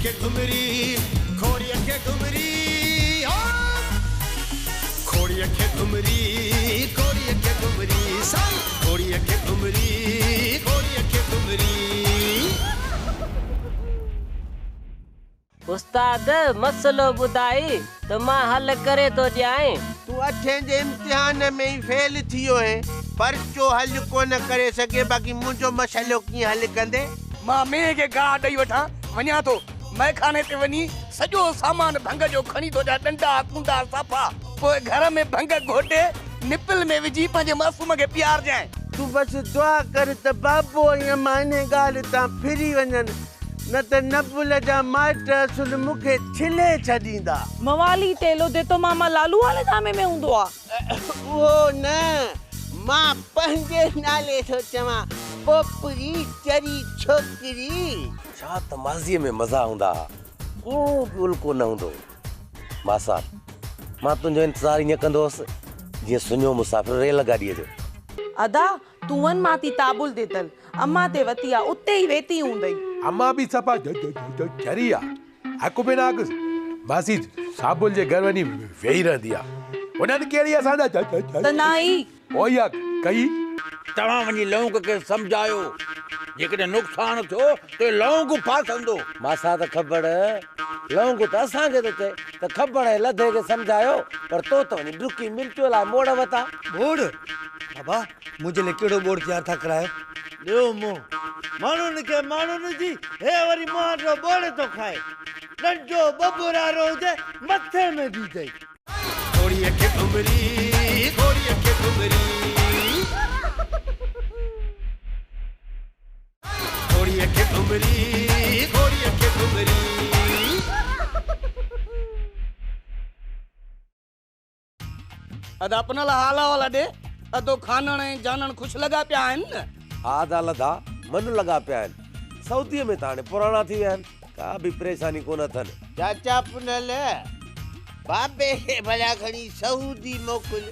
کي گهمري، گهوڙيء کي گهمري، ها! گهوڙيء کي گهمري، گهوڙيء کي گهمري، سائين! گهوڙيء کي گهمري، گهوڙيء کي گهمري. استاد مسئلو ٻڌائي ته مان حل ڪري ٿو ڏيانء. تون اٺين جي امتحان ۾ ئي فيل ٿي ويو هين، پرچو حل ڪونه ڪري سگهين، باقي منهنجو مسئلو ڪيئن حل ڪندين؟ مان مينهن کي گاهه ڏئي وٺان، وڃان ٿو مئخاني تي وڃي سڄو سامان ڀنگ جو کڻي ٿو اچان، ڏنڊا، ڪونڊا، صافا، پوء گهر ۾ ڀنگ گهوٽي نپل ۾ وجهي پنهنجي معصوم کي پيارجانء. تون بس دعا ڪر ته بابو ۽ امان انهي ڳالهه تان ڦري وڃن. نه ته نبل جا مائٽ اصل مون کي ڇلي ڇڏيندا. موالي تيلو ديتو ماما لالو والي دامي ۾ هوندو آ. اهو نه، مان پنهنجي نالي ٿو چوان، پوپري چري ڇوڪري. ڇا ته ماضيء ۾ مزا هوندا ها، ڪو به الڪو نه هوندو هو. ماسات، مان تنهنجو انتظار ائين ڪندو هوس، جيئن سڃو مسافر ريل گاڏيء جو. ادا، تون وڃ مان ٿي تابل ديدل امان تي وتي آ اتي ئي ويتي هوندئي. امان به صفا چري آ حق بنا حق ماسي صابل جي گهر وڃي ويهي رهندي آ انهن ڪهڙي اسان جا ته نه ئي. اها ڪئي. توهان وڃي لونگ کي سمجهايو جيڪڏهن نقصان ٿيو ته لونگ ڦاسندو. ماسات کبڙ لونگ ته اسان کي ٿو چئي ته کبڙ ۽ لڌي کي سمجهايو پر تو ته وڃي ڊڪي مرچوء لاء موڙ وتا. ٻوڙ؟ بابا منهنجي لاء ڪهڙو ٻوڙ تيار ٿا ڪرايو؟ ڏيو منهن ماڻهن کي ماڻهن جي، هي وري مهانڊو ٻوڙ ٿو کائي. ڏنڊو ٻٻرارو هجي مٿي ۾ ڏجئي. گهوڙيء کي گهمري، گهوڙيء کي گهمري. گهوڙيء کي گهمري، گهوڙيء کي گهمري. ادا پنهل حال احوال ڏي. ادو خانڻ ۽ جانڻ خوش لڳا پيا آهن نه؟ ها ادا لڌا، من لڳا پيا آهن. سعوديء ۾ ته هاڻي پراڻا ٿي ويا آهن، ڪا به پريشاني ڪونه اٿن. چاچا پنهل، بابي کي ڀلا کڻي سعودي موڪل،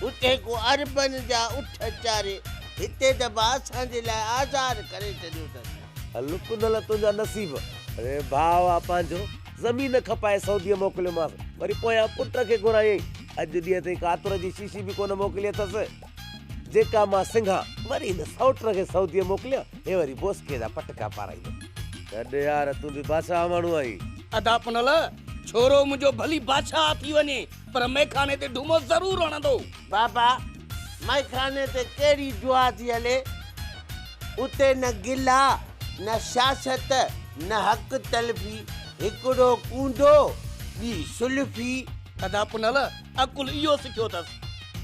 اتي ڪو عربن جا اٺ چاري، هتي ته با اسان جي لاء آزار ڪري ڇڏيو اٿس. هل پنهل تنهنجا نصيب. اڙي ڀاء آ پنهنجو. زمين کپائي سعوديء موڪليومانس، وري پويان پٽ کي گهرايائين. اڄ ڏينهن تائين ڪا عطر جي شيشي به ڪونه موڪلي اٿس، جيڪا مان سنگهان. وري هن سئوٽ کي سعوديء موڪليان، هي وري بوسڪيء جا پٽڪا پارائيندو. ڇڏ يار، تون به بادشاهه ماڻهو آهين. ادا پنهل، ڇورو منهنجو ڀلي بادشاهه ٿي وڃي، پر مئخاني تي ڍومو ضرور هڻندو. بابا، مئخاني تي ڪهڙي دعا ٿي هلي؟ اتي نه گلا، نه سياست، نه حق تلفي، هڪڙو ڪونڊو، ٻي سلفي. ادا پنهل، عقل اهو سکيو اٿس.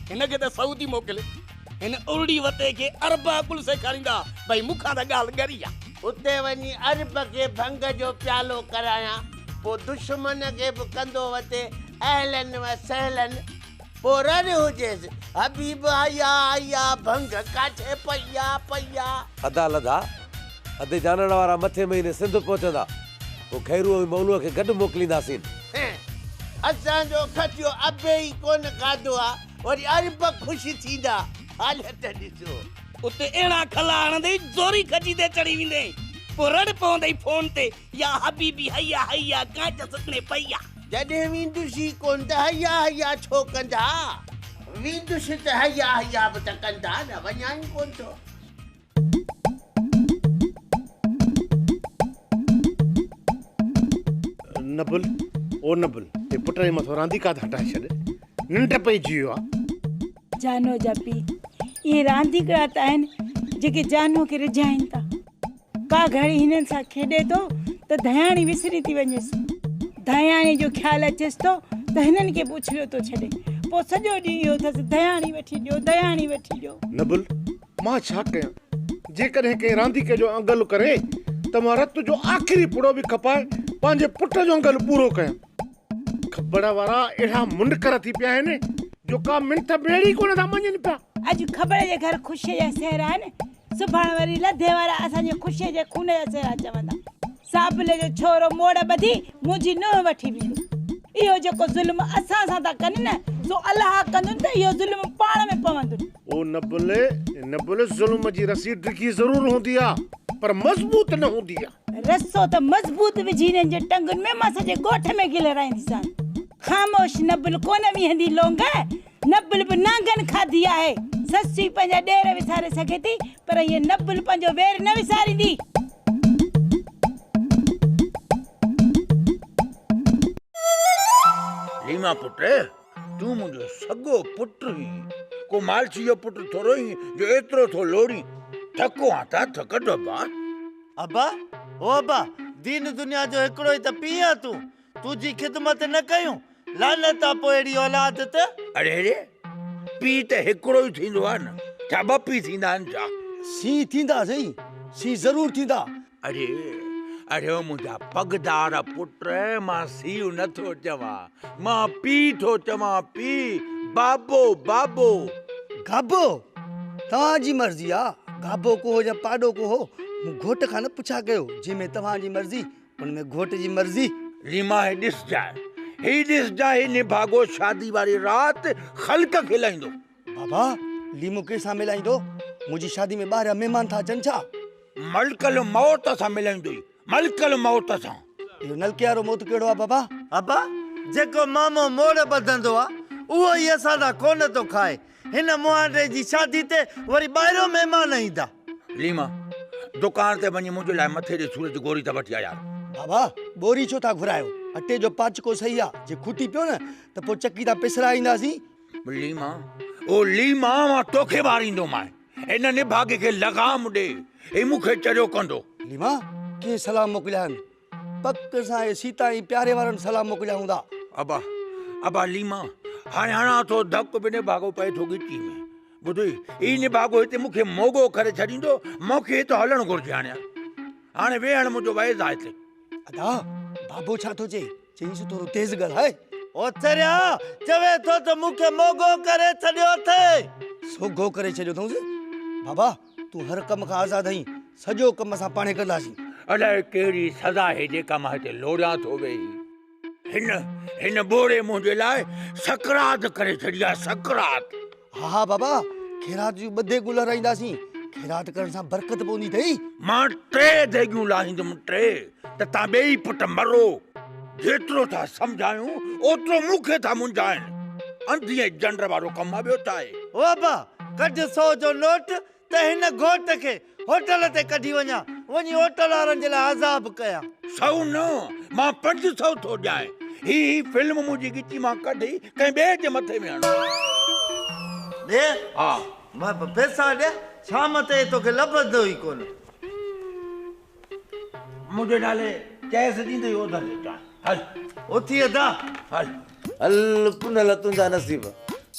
هن کي ته سعودي موڪل. هن ارڙي وتي کي عرب عقل سيکاريندا. ڀئي مون کان ته ڳالهه ڳري آ. اتي وڃي عرب کي ڀنگ جو پيالو ڪرايان، پوء دشمن کي به ڪندو وتي اهلن و سهلن. پوء رڙ هجيس، حبيب آيا آيا، ڀنگ ڪاٿي پئي آ پئي آ. ادا لڌا، ادي جانڻ وارا مٿين مهيني سنڌ پهچندا، پوء خيرو ۽ مولوء کي گڏ موڪلينداسين. هين، اسان جو کٽيو ابي ئي ڪونه کاڌو آ، وري عرب خوش ٿيندا، حالت ڏسو. اتي اهڙا کلا هڻندئي زوري کجي تي چڙهي ويندين، پوء رڙ پوندئي فون تي، يا حبيبي هيا هيا ڪانچ سڪڻي پئي آ. جڏهن ويندس ئي ڪونه ته هيا هيا ڇو ڪندا؟ ويندس ته هيا هيا به ته ڪندا نه، وڃان ئي ڪونه ٿو. نبل، او نبل، هي پٽ جي مٿان رانديڪا ته هٽائي ڇڏ، ننڊ پئجي ويو آ. جانوء جا پيء، اهي رانديڪڙا ته آهن جيڪي جانوء کي رجهائين ٿا. ڪا گهڙي هنن سان کيڏي ٿو ته ڌياڻي وسري ٿي وڃيس. ڌياڻي جو خيال اچيس ٿو ته هنن کي به اڇليو ٿو ڇڏي. پوء سڄو ڏينهن اهو اٿس ڌياڻي وٺي ڏيو، ڌياڻي وٺي ڏيو. نبل، مان ڇا ڪيان؟ جيڪڏهن ڪنهن رانديڪي جو انگل ڪري ته مان رت جو آخري ڦڙو به کپائي پنهنجي پٽ جو انگل پورو ڪيان. کٻڙ وارا اهڙا منڪر ٿي پيا آهن جو ڪا منٿ ميڙ ئي ڪونه ٿا مڃين پيا. اڄ کٻڙ جي گهر خوشيء جا سهرا آهن، سڀاڻ وري لڌي وارا اسان جي خوشيء جي خون جا سهرا چوندا. صابل جو ڇورو موڙ ٻڌي منهنجي نونهن وٺي ويندو. اهو جيڪو ظلم اسان سان ٿا ڪن نه، سو الله ڪندن ته اهو ظلم پاڻ ۾ پوندن. او نبل، نبل ظلم جي رسي ڊگهي ضرور هوندي آ، پر مضبوط نه هوندي آ. رسو ته مضبوط وجهي هنن جي ٽنگن ۾ مان سڄي ڳوٺ ۾ گلرائينديسان. خاموش نبل ڪونه ويهندي لونگ، نبل به نانگن کاڌي آهي. سسئي پنهنجا ڏير وساري سگهي ٿي پر هيء نبل پنهنجو وير نه وساريندي. ليما پٽ، تون منهنجو سڳو پٽ هئين، ڪو مالشي جو پٽ ٿورو هئين جو ايترو ٿو لوڙين. ٿڪو آن ته هٿ ڪڍ ابا. ابا، او ابا، دين دنيا جو هڪڙو ئي ته پيء آن تون، تنهنجي خدمت نه ڪيون، لعنت آ پوء اهڙي اولاد تي. اڙي ري، پيء ته هڪڙو ئي ٿيندو آ نه، ڇا ٻه پيء ٿيندا آهن ڇا؟ سي ٿيندا سائين، سي ضرور ٿيندا. اڙي، اڙي او منهنجا پڳدار پٽ، مان سيء نه ٿو چوان، مان پيء ٿو چوان، پيء، بابو، بابو. گابو، توهان جي مرضي آ، گابو ڪوهو يا پاڏو ڪوهو، مون گهوٽ کان نه پڇا ڪيو، جنهن ۾ توهان جي مرضي، ان ۾ گهوٽ جي مرضي. ليما هي ڏسجانء، هي ڏسجانء، هي نڀاڳو شادي واري رات خلق کي لائيندو. بابا، ليمو ڪنهن سان ملائيندو؟ منهنجي شادي ۾ ٻاهريان مهمان ٿا اچن ڇا؟ ملڪ الموت سان ملائيندوئي، ملڪ الموت سان. اهو نلڪي وارو موت ڪهڙو آ بابا؟ ابا، جيڪو مامو موڙ ٻڌندو آ، اهو ئي اسان تان ڪونه ٿو کائي. هن مهانڊي جي شادي تي وري ٻاهريون مهمان ايندا. ليما، دڪان تي وڃي منهنجي لاء مٿي جي سور جي گوري ته وٺي آ يار. بابا، ٻوري ڇو ٿا گهرايو؟ اٽي جو پاچڪو صحيح آ، جي کوٽي پيو نه ته پوء چڪي تان پسرائينداسين. ليما، او ليما، مان توکي ماريندومانء. هن نڀاڳي کي لغام ڏي، هي مون کي چريو ڪندو. ليما، ڪنهن سلام موڪليا آهن؟ پڪ سان اهي سيتا ۽ پياري وارن سلام موڪليا هوندا. ابا، ابا ليما، هاڻي هڻان ٿو ڌڪ به نڀاڳو پئي ٿو ڳچي ۾. ٻڌوئي، هي نڀاڳو هتي مون کي موڳو ڪري ڇڏيندو، مون کي هتو هلڻ گهرجي هاڻي. هاڻي ويهڻ منهنجو ويز آهي هتي. ادا، بابو ڇا ٿو چئي؟ چئينس ٿورو تيز ڳالهاء. او چريا، چوي ٿو ته مون کي موڳو ڪري ڇڏيو اٿئي. سوگهو ڪري ڇڏيو اٿئونس. بابا، تون هر ڪم کان آزاد آهين. سڄو ڪم اسان پاڻهي ڪنداسين. الائي ڪهڙي سزا آهي جيڪا مان هتي لوڙيان ٿو ويهي. هن، هن ٻوڙي منهنجي لاء سڪرات ڪري ڇڏي آهي، سڪرات. ها ها بابا، خيرات جون ٻه ديڳون لهرائينداسين. خيرات ڪرڻ سان برڪت پوندي اٿئي. مان ٽي ديڳيون لاهيندم، ٽي، ته تان ٻيئي پٽ مرو. جيترو ٿا سمجهايون، اوترو مون کي ٿا منجهائين. انڌي ۽ جنڊ وارو ڪم آ، ٻيو ڇا آهي؟ او ابا، ڪڍ سو جو نوٽ ته هن گهوٽ کي هوٽل تي ڪڍي وڃان، وڃي هوٽل وارن جي لاء عذاب ڪيان. سئو نه، مان 500 ٿو ڏيانء. هي هي فلم منهنجي ڳچي مان ڪڍي ڪنهن ٻئي جي مٿي ۾ هڻ. ڏي. ها. پئسا ڏي، شام تائين توکي لڀندو ئي ڪونه. منهنجي نالي چئس ڏيندئي اوڌر جو چانهه. هل. اٿي ادا. هل. هل پنهل تنهنجا نصيب.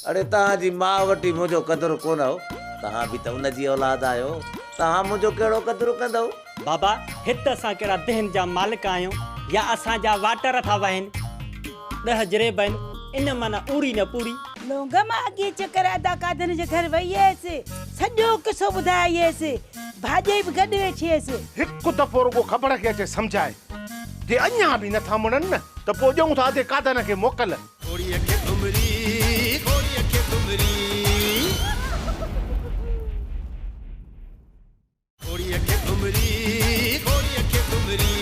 اڙي توهان جي ماء وٽ ئي منهنجو قدر ڪونه هو. توهان به ته ان جي اولاد آهيو. توهان منهنجو ڪهڙو قدر ڪندؤ؟ بابا هت اسان ڪهڙا دهن جا مالڪ آهيون يا اسان جا واٽر ٿا وهن. 10 جريب آهن ان مان نه اوري نه پوري. لونگ مان اڳئين چڪر ادا قادن جي گهر وئي هيس. سڄو قصو ٻڌائي آئي هيس. ڀاڄائي به گڏ ويٺي هيس. هڪ دفعو رڳو کبڙ کي اچي سمجهائي. جي اڃا به نٿا مڙن نه ته پوء ڏيون ٿا ادي قادن کي موڪل. گهوڙيء کي گهمري، گهوڙيء کي گهمري. گهوڙيء کي گهمري، گهوڙيء کي گهمري.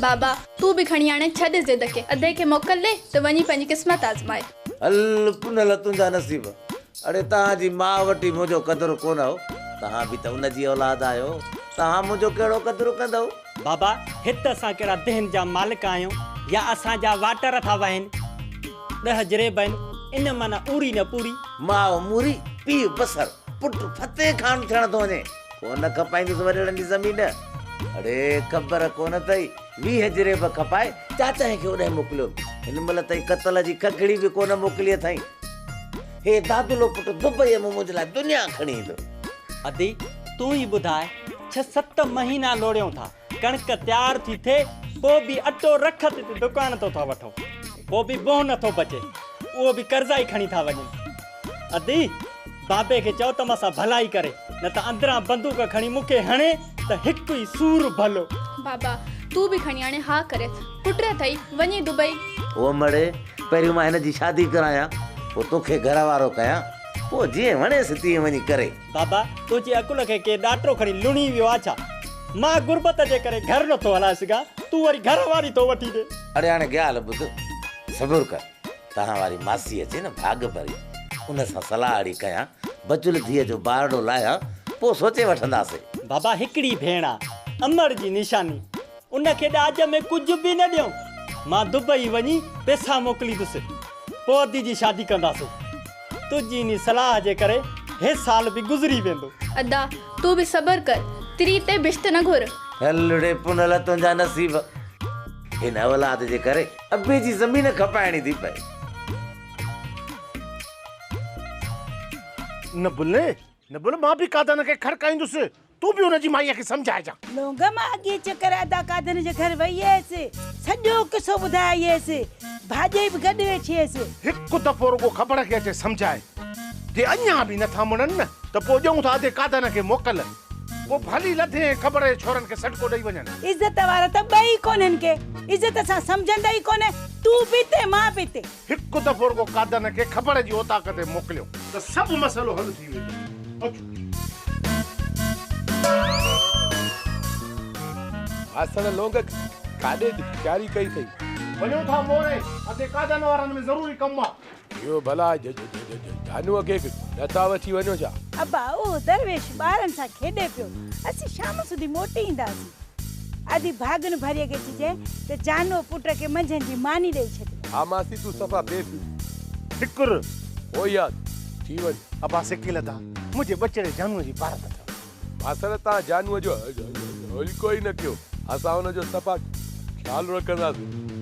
بابا، تون به کڻي هاڻي ڇڏ ضد کي، ادي کي موڪل ڏي ته وڃي پنهنجي قسمت آزمائي. هل پنهل تنهنجا نصيب. اڙي توهان جي ماء وٽ ئي منهنجو قدر ڪونه هو. توهان به ته ان جي اولاد آهيو. توهان منهنجو ڪهڙو قدر ڪندؤ؟ بابا، هت اسان ڪهڙا دهن جا مالڪ آهيون يا اسان جا واٽر ٿا وهن. 10 جريب آهن، ان مان نه اوري نه پوري. ماء موري، پيء بصر. پٽ فتح خان ٿيڻ ٿو وڃي. ڪونه کپائيندس وڏڙن جي زمين. اڙي خبر ڪونه اٿئي، 20 جريب کپائي چاچائين کي اوڏانهن موڪليو. هن مهل تائين قتل جي ککڙي به ڪونه موڪلي اٿائين. هي دادلو پٽ دبئيء مان منهنجي لاء دنيا کڻي ايندو. ادي تون ئي ٻڌاء، 6 7 مهينا لوڙيون ٿا، ڪڻڪ تيار ٿي ٿئي، پوء به اٽو رک تي دڪان تان ٿا وٺون، پوء به بنهه نٿو بچي، اهو به قرضا ئي کڻي ٿا وڃن. ادي، بابي کي چئو ته مان سان ڀلائي ڪري، نه ته اندران بندوق کڻي مون کي هڻي ته هڪ ئي سور ڀلو. بابا، تون به کڻي هاڻي ها ڪريس، پٽ اٿئي، وڃي دبئي. او مڙي، پهريون مان هن جي شادي ڪرايان، पोइ तोखे घर वारो कयां, पोइ जीअं वणेसि तीअं वञी करे। बाबा, तुंहिंजी अकुल खे के ॾाटो खणी लुणी वियो आहे छा? मां गुरबत जे करे घर नथो हलाए सघां, तूं वरी घर वारी थो वठी ॾे। अड़े हाणे ॻाल्हि ॿुध, सब्र कर, तव्हां वारी मासी अचे न भाॻ भरी, उन सां सलाह अहिड़ी कयां, बचुल धीअ जो ॿारड़ो लाहियां, पोइ सोचे वठंदासीं। बाबा, हिकिड़ी भेण आहे, अमर जी निशानी, उनखे ॾाज में कुझु बि न ॾियूं। मां दुबई वञी पैसा मोकिलींदुसि, पोइ अदी जी शादी कंदासीं। तुंहिंजी इन सलाह जे करे हे साल बि गुज़री वेंदो। अदा, तूं बि सब्र कर, तिरी ते बिश्त न घुर। हलड़े पुनल तुंहिंजा नसीब, हिन औलाद जे करे अबे जी ज़मीन खपाइणी थी पए। न बुले न बुले, मां बि कादन खे खड़काईंदुसि, तूं बि हुनजी माईअ खे सम्झाइजां। लोंग मां अॻे चकर अदा कादन जे घर वई हुयसि, सॼो किसो ॿुधाए आई हुयसि, भाॼई बि गॾु वेठी हुयसि। हिकु दफ़ो रुगो ख़बर खे अचे सम्झाए, जे अञा बि नथा मुड़नि न त पोइ ॾियूं था अदे कादन खे मोकल, पोइ भली लधे ऐं ख़बर जे छोरनि खे सटको ॾेई वञनि। इज़त वारा त ॿई कोन्हनि के, इज़त सां सम्झंदा ई कोन्हे, तूं बि हिते मां बि हिते। हिकु दफ़ो रुगो कादन खे ख़बर जी औताक ते मोकिलियो त सभु मसइलो हल थी वेंदो। अचो आसण लोंग काॾे तयारी कई अथई? वञूं था मोरे, अदे कादन वारनि में ज़रूरी कमु आहे। इहो भला जानूअ खे नथा वठी वञो छा? अबा, उहो दरवेश ॿारनि सां खेॾे पियो, असीं शाम सुधी मोटी ईंदासीं। अदी भाॻन भरीअ खे चइजांइ त जानूअ पुट खे मंझंदि जी मानी ॾेई छॾ। हा मासी, तूं सफ़ा बेफ़िक्र हो यार थी वञ। अबा सिकी लधा, मुंहिंजे बचड़े जानूअ जी पारत अथव। मासर, तव्हां जानूअ जो हल्को ई न कयो, असां हुनजो सफ़ा ख़्यालु रखंदासीं।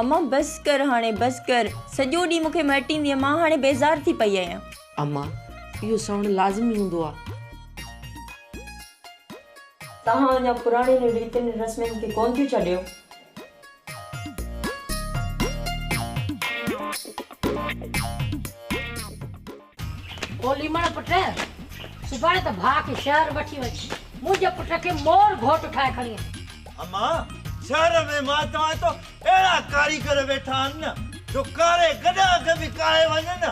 अम्मा बस कर, हाणे बस कर, सॼो ॾींहुं मूंखे मटींदी, मां हाणे बेज़ार थी पई आहियां। अम्मा, इहो सहणु लाज़मी हूंदो आहे। तव्हां अञा पुराणियुनि रीतियुनि रस्मनि खे कोन थियूं छॾियो? ओ लीमण पुट, सुभाणे त भाउ खे शहर वठी वञ, मुंहिंजे पुट खे मोर घोट ठाहे खणी। अम्मा, शहर में मां चवां थो अहिड़ा कारीगर वेठा आहिनि न, जो कारे गॾा खे बि काहे वञनि न,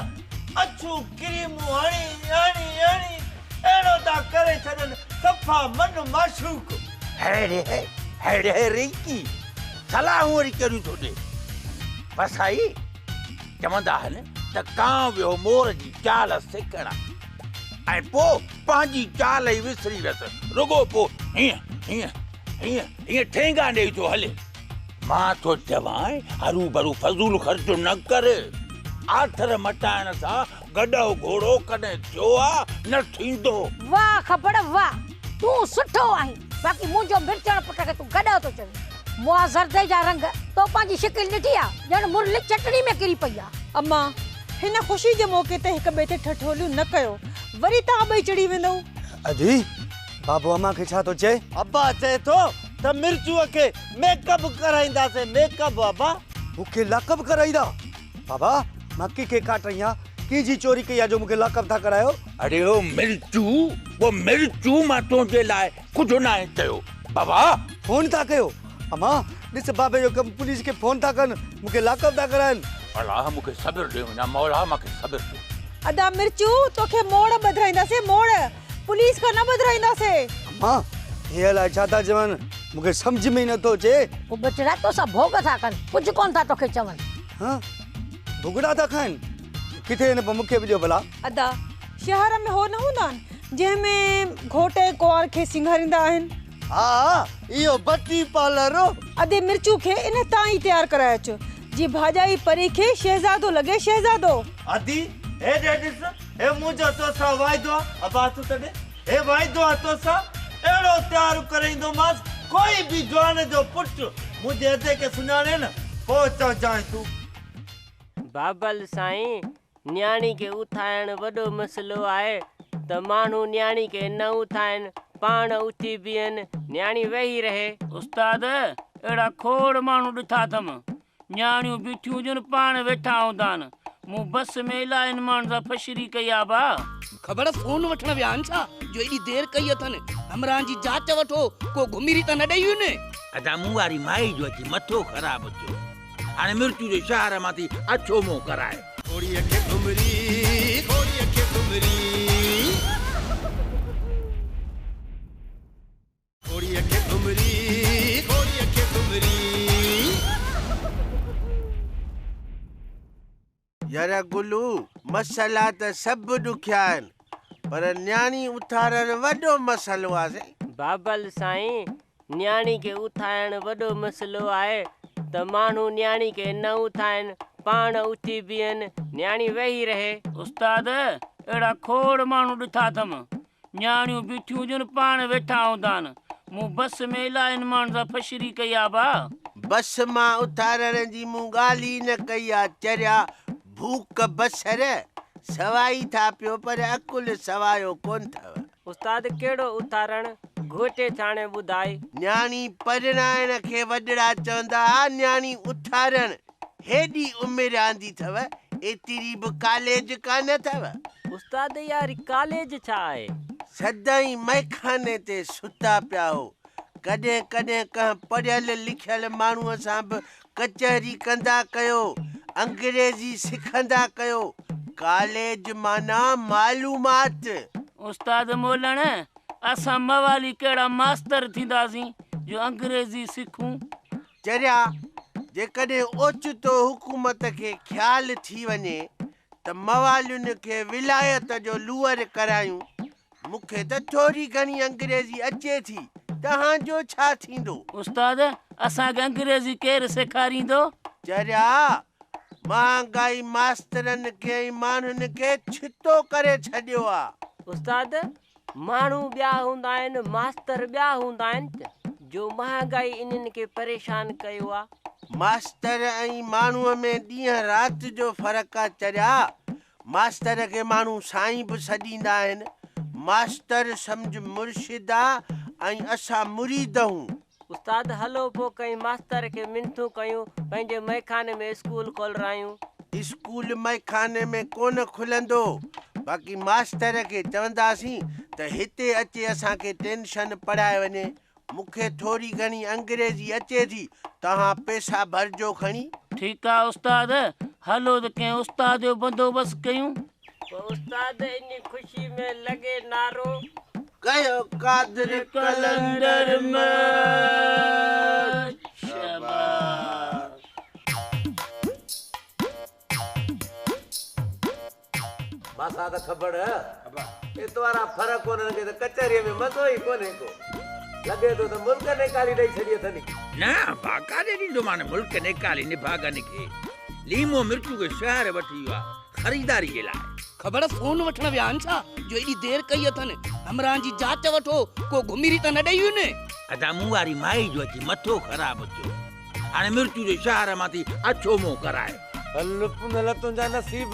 अछू क्रीमूं हणी हणी हणी अहिड़ो था करे छॾनि, सफ़ा मन माशूक। हेड़े हेड़े रिंकी, सलाहूं वरी कहिड़ियूं थो ॾे? बसाई चवंदा आहिनि त कां वियो मोर जी चाल सिखण, ऐं पोइ पंहिंजी चाल ई विसरी वियसि, रुगो पोइ हीअं हीअं हीअं हीअं ठेंगा ॾेई थो हले। मां थो चवां हरू भरू फज़ूल ख़र्चु न कर, आथर मटाइण सां गॾो घोड़ो कॾहिं थियो आहे न थींदो। वाह ख़बर वाह, तूं सुठो आहीं, बाक़ी मुंहिंजो मिर्चण पुट खे तूं गॾो थो चवीं। मुआ ज़रदे जा रंग तो पंहिंजी शिकिल ॾिठी आहे, ॼण मुरली चटणी में किरी पई आहे। अम्मा, हिन ख़ुशी जे मौक़े ते हिक ॿिए ते ठठोलियूं न कयो, वरी तव्हां ॿई चिड़ी वेंदव। अदी, बाबू अम्मा खे छा थो चए? अब्बा चए थो त मिर्चूअ खे मेकअप कराईंदासीं। मेकअप अब्बा? मूंखे लाकअप कराईंदा? बाबा, मां कंहिंखे काटाई आहे, कंहिंजी चोरी कई आहे जो मूंखे लाकअप था करायो? अरे ओ मिर्चू, वो मिर्चू मां तुंहिंजे लाइ कुझु नाहे चयो। बाबा फोन था कयो? अम्मा ॾिस बाबे जो कमु, पुलिस खे फोन था कनि, मूंखे लाकअप था कराइनि। अलाह मूंखे सब्र ॾे, वञा मौला मूंखे सब्र ॾे। अदा मिर्चू, तोखे मोड़ ॿधाईंदासीं, मोड़ पुलिस खां न ॿधाईंदासीं। अम्मा हे अलाए छा था चवनि, मूंखे सम्झ में ई नथो अचे। पोइ बचड़ा तोसां भोग था कनि, कुझु कोन था तोखे चवनि। हा भुगड़ा था खाइनि? किथे आहिनि पोइ मूंखे बि ॾियो भला। अदा शहर में हो न हूंदा आहिनि जंहिंमें घोट ऐं कुंवार खे सिंगारींदा आहिनि। हा इहो बत्ती पार्लर हो। अदे मिर्चू खे इन तां ई तयारु कराए अचो जीअं भाॼाई परी खे शहज़ादो लॻे, शहज़ादो। अदी हेॾे ॾिस, हे मुंहिंजो तोसां वाइदो आहे, अबा हथु त ॾे, हे वाइदो आहे तोसां, अहिड़ो तयारु कराईंदोमांसि कोई बि जवान जो पुटु मुंहिंजे अदे खे सुञाणे न, पोइ चवजांइ तूं। बाबल साईं नियाणी खे उथाइण वॾो मसइलो आहे त माण्हू नियाणी खे न उथाइनि, पाण उथी बीहनि, नियाणी वेही रहे। उस्ताद, अहिड़ा खोड़ माण्हू ॾिठा अथमि, नियाणियूं बीठियूं हुजनि, पाण वेठा हूंदा आहिनि। मूं बस में इलाही हिन माण्हुनि सां फशरी कई आहे भाउ। ख़बर सोन वठण विया आहिनि छा जो एॾी देरि कई अथनि? हमराहनि जी जांच वठो, को घुमिरी त न ॾेई वियुनि। अदा मूं वारी माई जो अची मथो ख़राबु थियो। हाणे मिर्चू जे शहर मां थी अछो मुंहुं कराए। घोड़ीअ खे घुमरी, घोड़ीअ खे घुमरी, घोड़ीअ खे घुमरी, घोड़ीअ खे घुमरी। यार गुलू, मसइला त सभु ॾुखिया आहिनि, पर नियाणी उथारणु वॾो मसइलो आहे साईं। बाबल साईं, नियाणी खे उथाइण वॾो मसइलो आहे त माण्हू नियाणी खे न उथाइनि, पाण उथी बीहनि, नियाणी वेही रहे। उस्ताद, अहिड़ा खोड़ माण्हू ॾिठा अथमि, नियाणियूं बीठियूं हुजनि, पाण वेठा हूंदा आहिनि। मूं बस में इलाही हिन माण्हुनि सां फशरी कई आहे भाउ। बस मां उथारण जी मूं ॻाल्हि ई न कई आहे। चरिया, भूख बसर सवाई था पियो, पर अकुल सवायो कोन अथव। उस्ताद, कहिड़ो उथारण? घोटे छाणे ॿुधाए। नियाणी परणाइण खे वॾड़ा चवंदा हुआ नियाणी उथारण। हेॾी उमिरि आंदी अथव, एतिरी बि कॉलेज कान अथव। उस्ताद, यार कॉलेज छा आहे? सदाईं मैखाने ते सुता पिया हो। कॾहिं कॾहिं कंहिं पढ़ियल लिखियल माण्हूअ सां बि कचहरी कंदा कयो, अंग्रेज़ी सिखंदा कयो। कॉलेज माना मालूमात। उस्ताद मोलण, असां मवाली कहिड़ा मास्तर थींदासीं जो अंग्रेज़ी सिखूं? चरिया, जेकॾहिं ओचितो हुकूमत खे ख़्यालु थी वञे त मवालियुनि खे विलायत जो लूअर करायूं। मूंखे त थोरी घणी अंग्रेज़ी अचे थी, तव्हांजो छा थींदो? उस्ताद, असांखे अंग्रेज़ी केरु सेखारींदो? चरिया, महांगाई मास्तरनि खे ऐं माण्हुनि खे छितो करे छॾियो आहे। उस्ताद, माण्हू ॿिया हूंदा आहिनि, मास्तर ॿिया हूंदा आहिनि, जो महांगाई इन्हनि खे परेशान कयो आहे। मास्तर ऐं माण्हूअ में ॾींहुं राति जो फ़र्क़ु आहे। चरिया, मास्तर खे माण्हू साईं बि सॾींदा आहिनि। मास्तर सम्झ मुर्शिद आहे ऐं असां मुरीद हूं। उस्ताद, हलो पोइ कंहिं मास्तर खे मिंथूं कयूं, पंहिंजे मैखाने में स्कूल खोलारायूं। स्कूल मैखाने में कोन खुलंदो, बाक़ी मास्तर खे चवंदासीं त हिते अचे असांखे टेंशन पढ़ाए वञे। मूंखे थोरी घणी अंग्रेज़ी अचे थी, तव्हां पैसा भरिजो खणी। ठीकु आहे उस्ताद, हलो त कंहिं उस्ताद जो बंदोबस्तु कयूं। पोइ उस्ताद, इन ख़ुशी में लॻे नारो कयो कादिर कलंदर में। शाबाश। मासा त ख़बर एतवारा फ़र्क़ु कोन्हे त कचहरीअ में मज़ो ई कोन्हे को। लॻे थो त मुल्क निकाली ॾेई छॾी अथनि। न बाक़ादे ॾींदोमान मुल्क निकाली निभागनि खे। लीमो मिर्चू खे शहर वठी वियो आहे ख़रीदारी जे लाइ। ख़बर सोन वठण विया आहिनि छा जो एॾी देरि कई अथनि? हमराहनि जी जांच वठो, को घुमिरी त न ॾेई वियुनि। अदा मूं वारी माई जो अची मथो ख़राबु थियो। हाणे मिर्चू जे शहर मां थी अछो मुंहुं कराए। हल पुनल तुंहिंजा नसीब।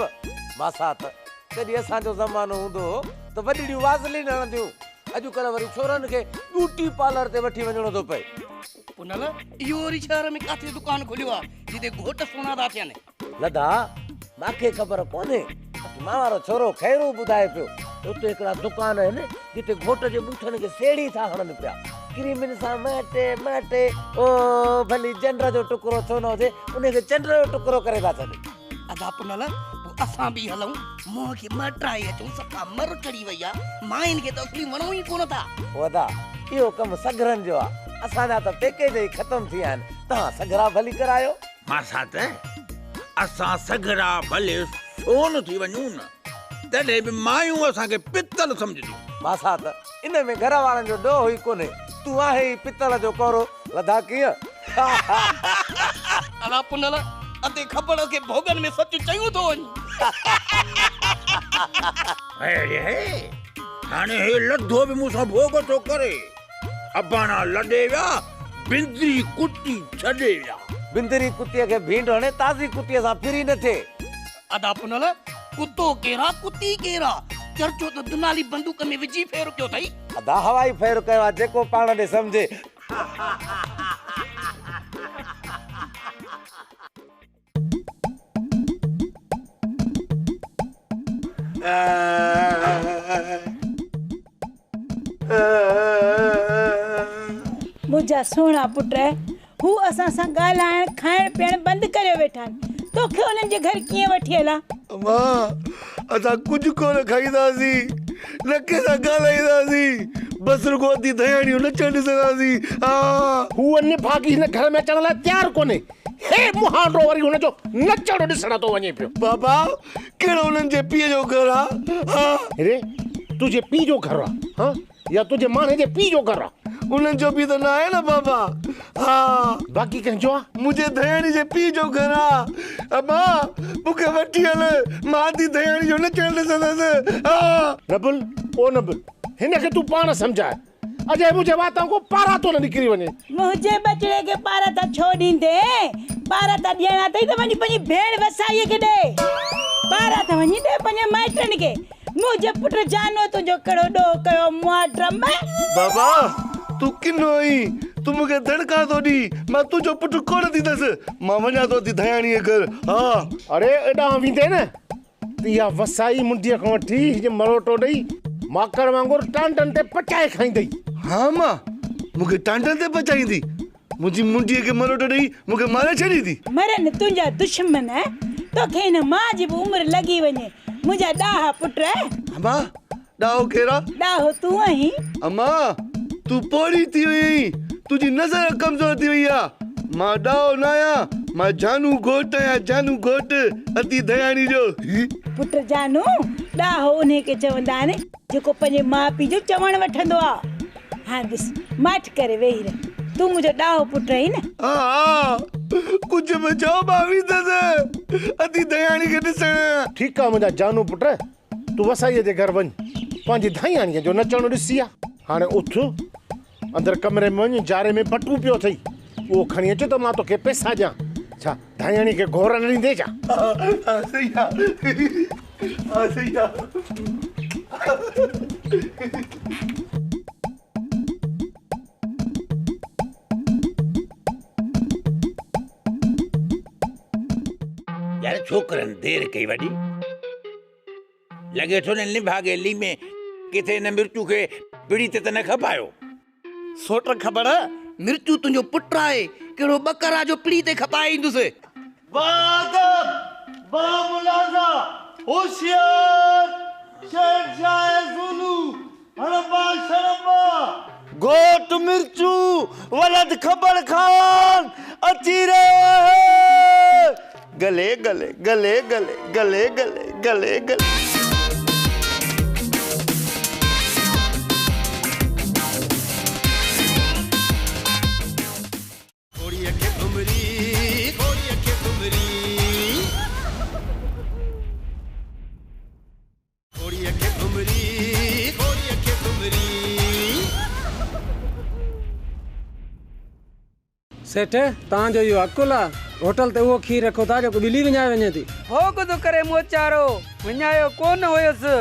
मासात, जॾहिं असांजो ज़मानो हूंदो हो त वॾड़ियूं वाज़लीन हणंदियूं, अॼुकल्ह वरी छोरनि खे ब्यूटी पार्लर ते वठी वञिणो थो पए। पुनल, इहो वरी शहर में किथे दुकान खुलियो आहे जिते घोट सोना था थियनि? लदा, मूंखे ख़बर कोन्हे, मां वारो छोरो ख़ैरू ॿुधाए पियो उते हिकिड़ा दुकान आहिनि जिते घोट जे ॿूठनि खे सेड़ी था हणनि पिया, क्रीमिन सां महटे महटे, ओ भली चंड जो टुकड़ो छो न हुजे, उनखे चंड जो टुकड़ो करे था छॾनि। अदा पुनल, पोइ असां बि हलूं, मुंहं खे मटाए अचूं, सफ़ा मर चढ़ी वई आहे, माइनि खे त असली वणूं ई कोन था। ओ अदा, इहो कमु सघरनि जो आहे, असांजा त पैकेज ई ख़तमु थी विया आहिनि, तव्हां सघरा भली करायो। मासात, असां सघरा भले सोन थी वञूं न, तॾहिं बि मायूं असांखे पितल सम्झंदियूं। मासात, इन में घर वारनि जो ॾोह ई कोन्हे, तूं आहे ई पितल जो कोरो, लधा कीअं? अला पुनल, अदे ख़बर खे भोगनि में सच चयूं थो वञी। अरे हे, हाणे हे लधो बि मूंसां भोग थो करे। अबाणा लॾे विया, बिंदरी कुती छॾे विया। बिंदरी कुतीअ खे भींड हणे, ताज़ी कुतीअ सां फिरी न थिए। अदा पुनल, कुतो केरा कुती केरा चर्चो त दुनाली बंदूक में विझी फेर कयो अथई। अदा हवाई फेर कयो आहे जेको पाण ॾे सम्झे। मुंहिंजा सुहिणा पुट हू असां सां ॻाल्हाइण खाइण पीअण बंदि करे वेठा आहिनि, तोखे उन्हनि जे घर कीअं वठी हलां? अम्मा असां कुझु कोन खाईंदासीं न कंहिंसां ॻाल्हाईंदासीं, बसि रुगो अधी दयाणियूं नचण ॾिसंदासीं। हा हू निभागी हिन घर में अचण लाइ तयारु कोन्हे, हे मुहांडो वरी हुनजो नचण ॾिसण थो वञे पियो। बाबा कहिड़ो हुननि जे पीउ जो घर आहे? हा रे तुंहिंजे पीउ जो घर आहे? हा या तुंहिंजे माणे जे पीउ जो घर आहे? उन्हनि जो बि त न आहे न बाबा। हा बाक़ी कंहिंजो आहे? मुंहिंजे दयाणी जे पीउ जो घर आहे। अम्मा मूंखे वठी हल, मां अधी दयाणी जो नचण ॾिसंदसि। हा नबुल ओ नबुल हिनखे तूं पाण सम्झाए, अॼु मुंहिंजे वातां खां पारातो न निकिरी वञे। मुंहिंजे बचड़े खे पाराता छो ॾींदे? पाराता ॾियणा अथई त वञी पंहिंजी भेण वसाईअ खे ॾे, पाराता वञी ॾे पंहिंजे माइटनि खे। मुंहिंजे पुट जानो तुंहिंजो कहिड़ो ॾोह कयो मुआ ड्रम। बाबा तूं किनो आहीं, तूं मूंखे धड़का थो ॾी, मां तुंहिंजो पुटु कोन थींदसि, मां वञा थो अधी दयाणीअ घर। हा अरे एॾां वेंदे न त इहा वसाई मुंडीअ खां वठी हीअ मरोटो ॾेई माकड़ वांगुरु टांडनि ते पचाए खाईंदई। हा मां मूंखे टांडनि ते पचाईंदी, मुंहिंजी मुंडीअ खे मरोटो ॾेई मूंखे मारे छॾींदी। मरनि तुंहिंजा दुश्मन, तोखे हिन मां जी बि उमिरि लॻी वञे। मुंहिंजा ॾाहा पुट। अम्मा ॾाहो केरु आहे? ॾाहो तूं आहीं। अम्मा तूं पोड़ी थी वई आहीं, तुंहिंजी नज़र कमज़ोर थी वई आहे। मां ॾाहो न आहियां, मां जानू घोट आहियां, जानू घोट अति दयाणी जो। पुट जानू ॾाहो उन खे चवंदा आहिनि जेको पंहिंजे माउ पीउ जो चवण वठंदो आहे। हाणे ॾिस माठ करे वेही रह, तूं मुंहिंजो ॾाहो पुट आहीं न। हा कुझु बि चओ मां वेंदसि अति दयाणी खे ॾिसण। ठीकु आहे मुंहिंजा जानू पुट, तूं वसाईअ जे घर वञ, पंहिंजी धयाणीअ जो नचणु ॾिसी आ। हाणे उथ अंदरि कमरे में वञ, जारे में बटू पियो अथई उहो खणी अचो त मां तोखे पैसा ॾियां। छा धयाणी खे घोर न ॾींदे छा? हा सही आहे, हा सही आहे। यार छोकिरनि देरि कई वॾी, लॻे थो न निभागे लीमे किथे हिन मिर्चू खे पिड़ी ते त न खपायो। सोट ख़बर मिर्चू तुंहिंजो पुटु आहे, कहिड़ो ॿकर आहे जो पिड़ी ते खपाए ईंदुसि। बादब बामुलाज़ा होशियार शहनशाह ज़ुलू हड़बा शड़बा गोट मिर्चू वलद खबर खान अची रहियो आहे। गले गले गले गले गले गले गले गले। सेठ तव्हांजो इहो अकुल आहे, होटल ते उहो खीर रखो था जेको ॿिली विञाए वञे थी। भोग थो करे मोचारो, विञायो कोन हुयुसि।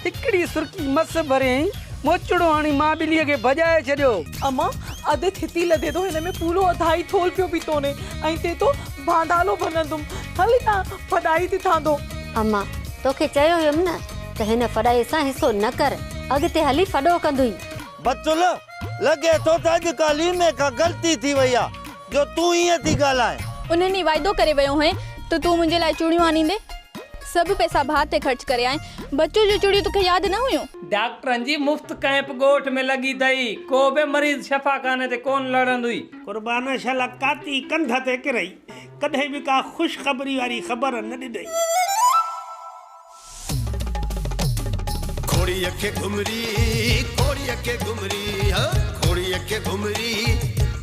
हिकिड़ी सुर्खी मस भरियईं, मोचड़ो हणी मां ॿिलीअ खे भॼाए छॾियो। अम्मा अधु थिती लधे थो, हिन में पूरो अधाई थोल पियो पीतोने ऐं ते तो भांडालो भनंदुमि। हल हितां फॾाई थी थांदो। अम्मा तोखे चयो हुयुमि न त हिन फॾाई सां हिसो न कर, अॻिते हली फॾो कंदुई। बचुल लॻे थो त अॼु काल्ह में का ग़लती थी वई आहे जो तूं ईअं थी ॻाल्हाए। उन्हनि वाइदो करे वियो हुए त तूं मुंहिंजे लाइ चूड़ियूं आणींदे, सभु पैसा भाउ ते ख़र्च करे आए। बच्चो जो चूड़ियूं तोखे यादि न हुयूं? डॉक्टरनि जी मुफ़्त कैंप ॻोठ में लॻी अथई, को बि मरीज़ शफ़ाखाने ते कोन लड़ंदुई। कुर्बान शाला काती कंध ते किरई, कॾहिं बि का ख़ुशख़बरी वारी ख़बर न ॾिनई। खोड़ीअ खे घुमरी, खोड़ीअ खे घुमरी, हा खोड़ीअ खे घुमरी,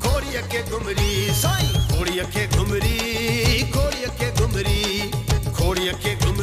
खोड़ीअ खे घुमरी, साईं खोड़ीअ खे घुमरी, खोड़ीअ खे घुमरी, खोड़ीअ खे घुमरी।